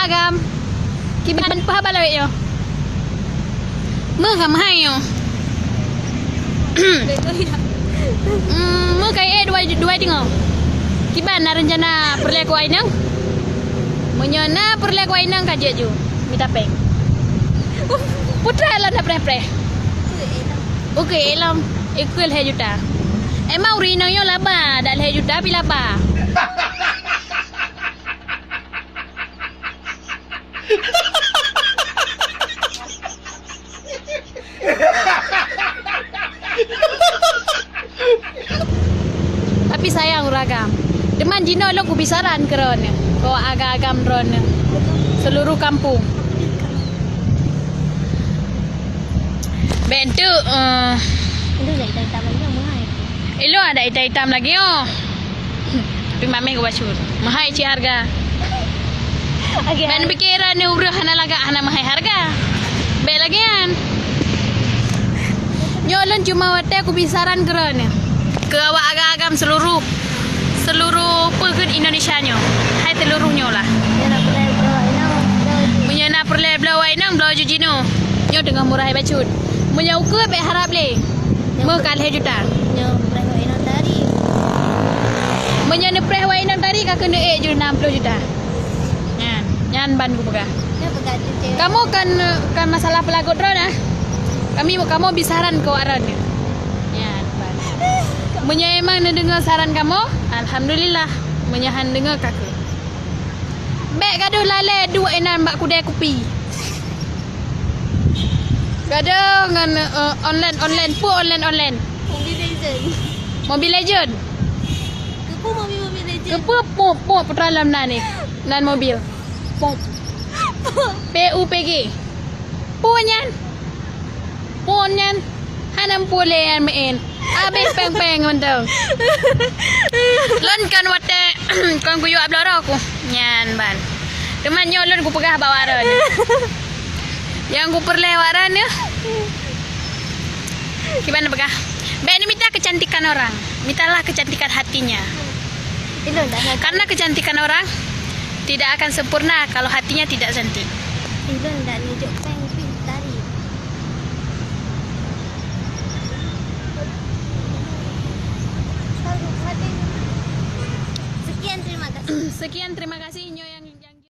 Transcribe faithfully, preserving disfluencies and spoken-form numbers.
Agam. Kiban pah baloi yo. Meuh ka meuhai yo. Hmm, meuh ka eh dua, dua tinggal. Kiban na rencana peureulée keu inong? Meunyoe na peureulée keu inong ka jeuet ju mita péng. Putra lôn na preh-preh. Oke, lom. Ikut lhèe juta. Emang ureueng inong yo laba, dak lhèe juta pi laba. Tapi sayang ureueng agam. Teuma jinoe lôn kubi saran keu droeneuh, keu agam-agam droeneuh, seluruh kampung. Bentuk, eh, Itu dah hitam-hitam lagi, meuhai. Ilôn ada hitam-hitam lagi, oh. Tapi mameh geubacut. Meuhai cit harga. Oke. Ban pikiran ni ureueng hana lagak, hana meuhai harga. Bèk lagèe nyan. Nyoe lôn cuma watèe kubi saran keu droeneuh. Keu awak agam-agam seluruh, seluruh peue kheun Indonesia nyoe. Hai seluruh nyoe lah. Ya, nak peureulèe bloe inong, bloe ju. Meunyoe na peureulèe bloe inong, bloe ju jinoe. Nyoe teungoh murah bacut. Meunyoe ukeue bèk harab lé. Meuh ka lhèe juta. Nyoe preh wak inong tari. Meunyoe neupreh wak inong tari ka keuneuk ék ju nam ploh juta. Nyan, nyan ban kupeugah. Nyoe peugah tu, Cik. Kamoe kan, kan masalah peulagot droe nah. Kami, kamoe bi saran keu awak droe. Nyan ban. Meunyoe emang neudeungoe saran kamoe, alhamdulillah. Meunyoe han deungoe ka keuh. Bèk gadoh lalè duek inan bak kudè kupi. Gadoh ngon, eh, online, online, peue online, online. Mobile Legend. Mobile Legend. Keupeue mobil Mobile Legend? Keupeue pop, pop, putra lam nan ni? Nan mobil. Pop. P U P G. Peue nyan? Phôn nyan hana meupuléh nyan meu'en. Abéh péng-péng mantong. Lôn kan watèe kon kuyue bloe droe ku. Nyan ban. Teuma nyoe lôn kupeugah bak awak droeneuh. Nyang kupeureulèe awak droeneuh. Kiban peugah. Bèk neumita kecantikan orang. Mitalah kecantikan hatinya. Ilôn dah. Karena kecantikan orang tidak akan sempurna kalau hatinya tidak cantik. Ilôn dah nunjuk péng pih tari. Sekian, terima kasih. Sekian, terima kasih.